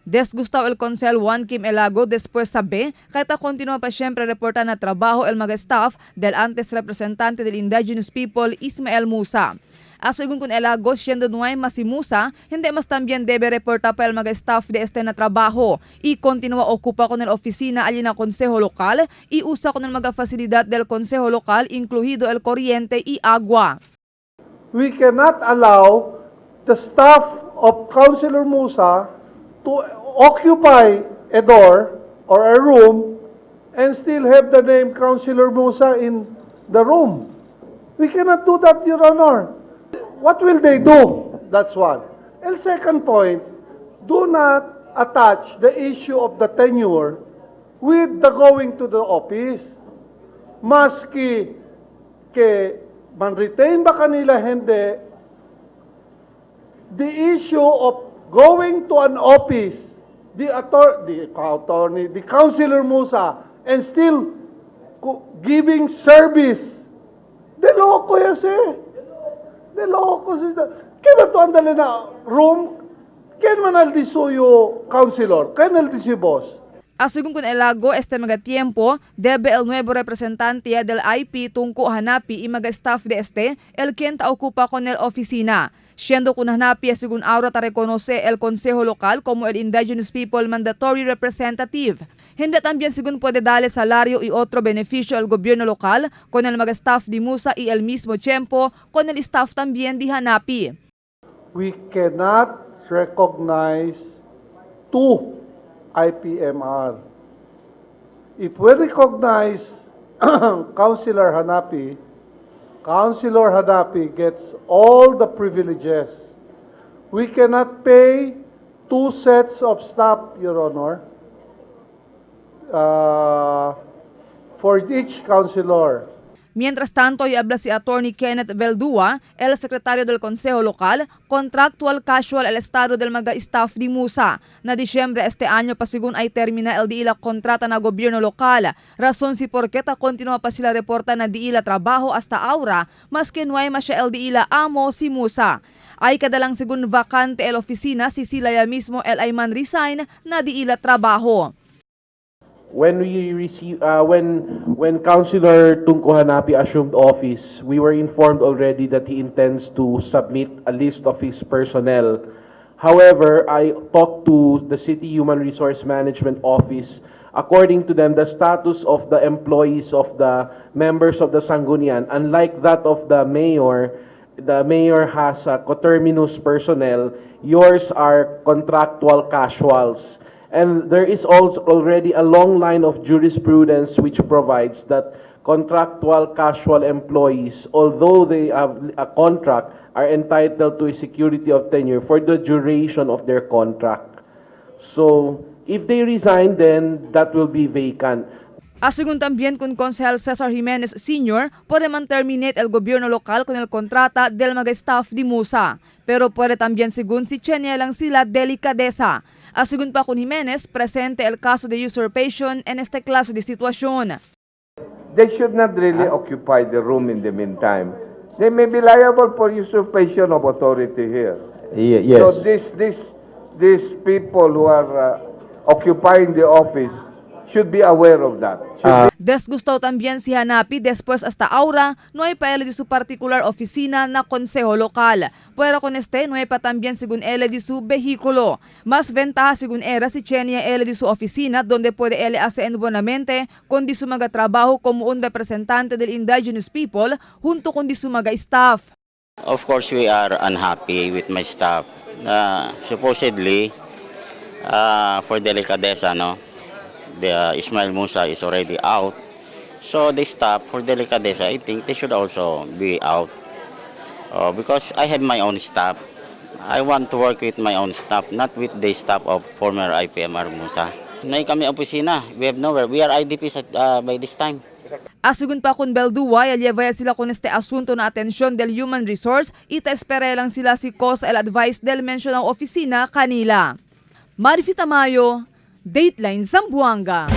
Desgustado el konsehal Juan Kim Elago después sabe kahit continua pa siyempre reporta na trabajo el mga staff del antes representante del indigenous people Ismael Musa. A según con Elago, siendo no hay más si Musa, hindi mas también debe reportar pa el mga staff de este na trabajo y continua ocupa con el oficina allí na consejo local y usa con el mga facilidad del consejo local, incluido el corriente y agua. We cannot allow the staff of Councilor Musa to occupy a door or a room and still have the name Councilor Musa in the room. We cannot do that, Your Honor. What will they do? That's one. And second point, do not attach the issue of the tenure with the going to the office. Maski ke man-retain ba kanila hindi, the issue of going to an office, the attorney, the Councilor Musa, and still giving service, de loko yan eh. De loko siya. Kaya to andale na room, ken man al di suyo councilor, ken al di si boss. A según con Elago, este mga tiempo, debe el nuevo representante del IP Tunku Hanapi y mga staff de este, el quien ta ocupa con el oficina. Siendo con Hanapi, según ahora ta reconoce el Consejo Local como el Indigenous People Mandatory Representative. Hindi también según puede darle salario y otro beneficio al gobierno local con el mga staff de Musa y el mismo tiempo con el staff también de Hanapi. We cannot recognize two IPMR. If we recognize Councilor Hanapi, Councilor Hanapi gets all the privileges. We cannot pay two sets of staff, Your Honor, for each councilor. Mientras tanto, y habla si Attorney Kenneth Beldua, el secretario del Consejo Local, contractual casual el estado del mga staff di Musa, na Disyembre este año pa según ay termina el di ila kontrata na gobyerno lokal. Rason si por qué ta continua pa sila reporta na di ila trabajo hasta ahora, maski no hay masya el di ila amo si Musa. Ay kadalang según vacante el oficina si sila ya mismo el ay man resign na di ila trabajo. When we receive, when Councilor Tunku Hanapi assumed office, we were informed already that he intends to submit a list of his personnel. However, I talked to the City Human Resource Management Office. According to them, the status of the employees of the members of the Sangguniang, unlike that of the mayor has a coterminous personnel. Yours are contractual casuals. And there is also already a long line of jurisprudence which provides that contractual casual employees, although they have a contract, are entitled to a security of tenure for the duration of their contract. So, if they resign, then that will be vacant. A según también con concejal Cesar Jimenez Sr., puede man terminate el gobierno local con el contrata del mga staff di Musa. Pero puede también según si Chenia lang sila delicadeza. A según pa con Jimenez, presente el caso de usurpation en este clase de situación. They should not really occupy the room in the meantime. They may be liable for usurpation of authority here. Yes. So these people who are occupying the office should be aware of that. Should Desgustado también si Hanapi después hasta ahora no hay pa él de su particular oficina na consejo local. Pero con este no hay pa también según él de su vehículo. Más ventaja según era si Chenia él de su oficina donde puede él hacer buenamente con di su mga trabajo como un representante del indigenous people junto con di su mga staff. Of course, we are unhappy with my staff. Supposedly, for delicadeza, no? The Ismail Musa is already out. So the staff for delicadeza, I think they should also be out. Because I have my own staff. I want to work with my own staff, not with the staff of former IPMR Musa. May kami opisina. We have nowhere. We are IDPs by this time. A según pa con Beldua, lleva sila con este asunto na atensyon del human resource y ta espera lang sila si cause el advice del mentionang oficina kanila. Marifi Tamayo, Dateline Zamboanga.